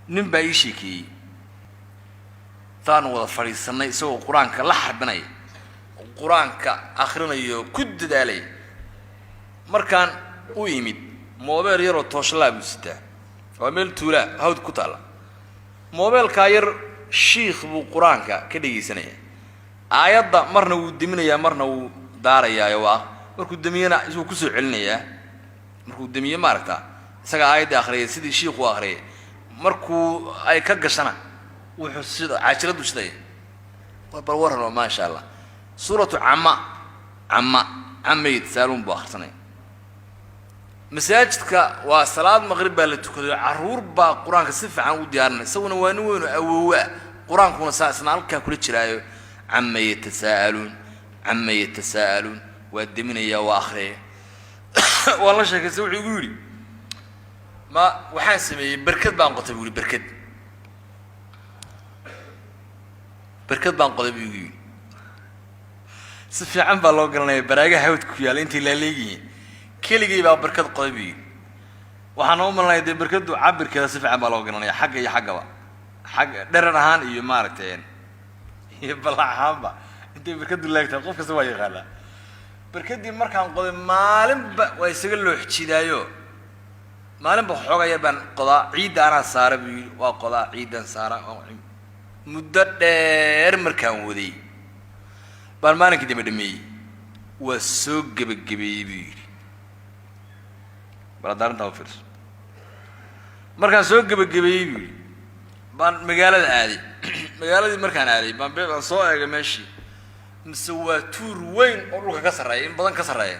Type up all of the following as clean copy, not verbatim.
Nin baa ii sheekeeyey, intaanu wada fadhiisanay, isagoo Qur-aanka la xarbinaya, Qur-aanka akrinayo, ku dadaalaya. Markaan u imid, moobeel yaroo tooshlaa buu sitaa. Waa meel tuulaa hawd ku taalla. Moobeelkaa yar shiikh buu Qur-aanka ka dhegaysanaya. Aayadda marna wuu deminayaa, marna wuu daarayaayo. Waa markuu demiyena isuu kusoo celinayaa. Markuu demiye, maaragtaa, isagaa aayaddii akhriyay sidii shiikhuu akhriyay. Markuu ay ka gashana, wuxuu sida caajiradu shidaya. Bal warran oo maasha Allah, suuratu Cama, Cama, Cama yatasaaluun buu akhrisanaya. Masaajidka waa salaad maqrib baa la tukaday. Carruur baa Qur-aanka si fiican u diyaarinay. Isaguna waa nin weyn oo awoowe ah. Qur-aankuna saa isna halkaa kula jiraayo. Cama yatasaa'aluun, Cama yatasaa'aluun, waa deminayaa, waa akhriyaya. Waan la sheekaystay. Wuxuu igu yidhi, ma waxaan sameeyey, berkad baan qotay, buu yihi. Berkad, berkad baan qoday, buu igu yidhi. Si fiican baa loo garanaya baraagaha hawdka ku yaalla intay laaleegyihiin. Keligay baa berkad qoday, buu yidhi. Waxaan u malanaya dee berkaddu cabirkeeda si fiican baa loo garanaya, xagga iyo xaggaba, xagga dherer ahaan iyo, maaragtay, iyo ballac ahaanba intay berkaddu laagtahay qof kasta waa yaqaanaa. Berkaddii markaan qoday, maalinba waa isaga loox jidaayo. Maalinba xoogaa yar baan qodaa, ciidda anaa saara, buu yidhi. Waa qodaa, ciiddan saara. Muddo dheer markaan waday baan maalinkii dambe dhameeyey. Waa soo gebagabeeyey, buu yidhi. Bal hadda arrintaa u fiirso. Markaan soo gebagabeeyey, buu yidhi, baan magaalada aaday. Magaaladii markaan aaday baan baan soo eegay meeshii, mise waa tuur weyn oo dhulka ka sarreeya, in badan ka sarreeya.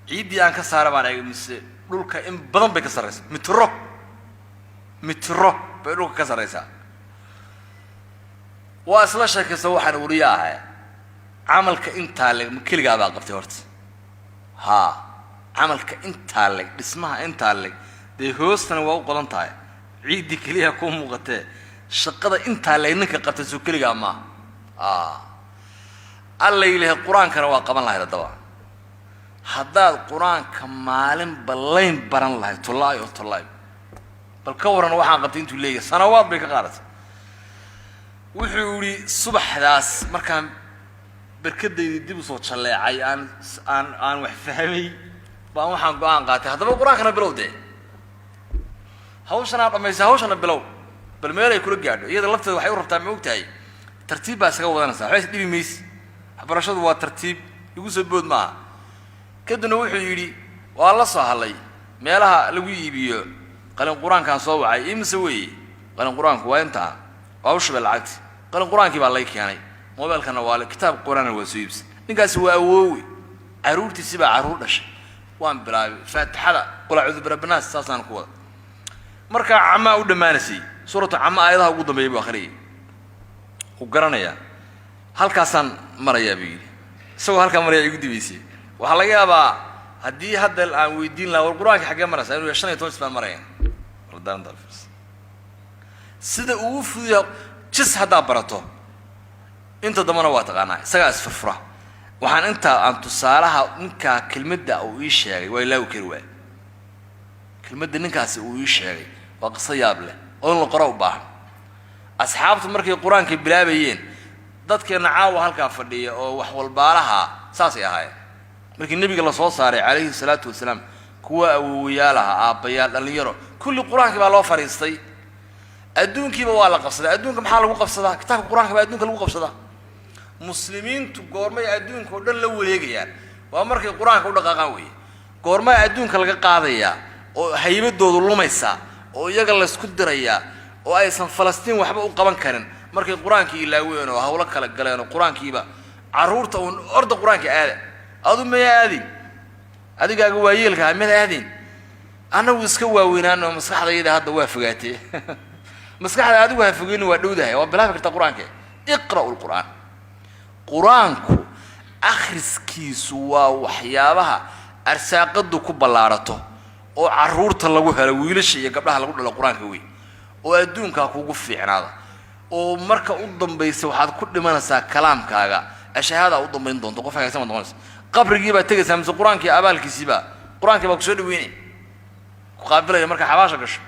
Ciiddii aan ka saara baan eegay, mise dhulka in badan bay ka sarreysaa. Mitro, mitro bay dhulka ka sarreysaa. Waa isla sheekaysta. Waxaan wariyo ahay, camalka intaa leg ma keligaa baa qabtay horta? Haa, camalka intaa leg, dhismaha intaa leg, dee hoostana waa u qodan tahay, ciiddii keliya kuu muuqatee, shaqada intaa leg ninka qabtay soo keligaa maaha? Alla ilahay, Qur-aankana waa qaban lahayd. Haddaba haddaad Qur-aanka maalinba layn baran lahayd, tollaay oo tollaay, bal ka warran waxaan qabtay intuu leeyahay. Sanawaad bay ka qaadatay. Wuxuu yidhi, subaxdaas markaan berkadaydii dib usoo jalleecay, aan wax fahmay, baan waxaan go-aan qaatay, haddaba Qur-aankana bilow. Dee hawshanaa dhammaysa, hawshana bilow, bal meel ay kula gaadho. Iyada lafteeda waxay u rabtaa, ma og tahay, tartiib baa isaga wadanaysaa. Waxba is dhibi mayse. Waxbarashadu waa tartiib, igu soo bood maaha. Kadibna wuxuu yidhi, waa la soo hadlay meelaha lagu iibiyo qalin Qur-aankaan soo wacay. Imise weeye qalin Qur-aanku? Waa intaa. Waa u shubay lacagti. Qalin Qur-aankii baa lay keenay, mobilkana waa kitaab Qur-aanna waa soo iibsay. Ninkaasi waa awoowe, carruurtiisi baa carruur dhashay. Waan bilaabay Faatixada, qul acuudu birabbinaas, saasaan ku wada. Markaa Camaa u dhammaanaysay, suuratu Cama aayadaha ugu dambeeyay buu akhriyay. Wuu garanayaa. Halkaasaan marayaa, buu yidhi. Isagoo halkaa maraya igu dibaysay. Waxaa laga yaabaa haddii hadda aan weydiin lahaa, war Qur-aanka xaggee maraysaa, inuu yahay 15 jis baan maraya. Sida uu fuduyaa, jis haddaa barato, inta dambana waa taqaanaa, isagaa isfurfura. Waxaan intaa aan tusaalaha ninkaa, kelmadda uu ii sheegay waa ilaawi kari waay. Kelmadda ninkaasi uu ii sheegay waa qiso yaab leh oo in la qoro u baahan. Asxaabtu markay Qur-aanka bilaabayeen, dadkeenna caawa halkaa fadhiya oo wax walbaalaha saasay ahaayeen. Markii Nebiga lasoo saaray calayhi salaatu wasalaam, kuwa awowayaalaha, aabbayaal, dhallinyaro, kulli Qur-aankii baa loo fadhiistay. Adduunkiiba waa la qabsaday. Adduunka maxaa lagu qabsadaa? Kitaabka Qur-aanka baa adduunka lagu qabsadaa. Muslimiintu goormay adduunka oo dhan la wareegayaan? Waa markay Qur-aanka u dhaqaaqaan weeye. Goormay adduunka laga qaadayaa oo haybadoodu lumaysaa oo iyaga laysku dirayaa oo aysan Falastiin waxba u qaban karin? Markay Qur-aankii ilaaween oo hawlo kala galeen oo Qur-aankiiba carruurta uun orda Qur-aanka aada. Adu maya aadin? Adigaaga waayeelka ah mada aadin? Annagu iska waaweynaano, maskaxdayada hadda waa fogaatee. Maskaxda adigu ha fogeyni, waa dhowdahay, waa bilaabi kartaa Qur-aanka. Iqra'u lqur'aan. Qur-aanku akhriskiisu waa waxyaabaha arsaaqadu ku ballaarato oo carruurta lagu helo, wiilasha iyo gabdhaha lagu dhalo Qur-aanka wey, oo adduunkaa kugu fiicnaada, oo marka u dambaysa waxaad ku dhimanaysaa kalaamkaaga ashahaadaa u dambayn doonto. Qof hagaagsan baad noqonaysa. Qabrigii baad tegaysaa, mise Qur-aankii abaalkiisiibaa, Qur-aankii baa kusoo dhaweynay, ku qaabilaya markaa xabaasha gasho.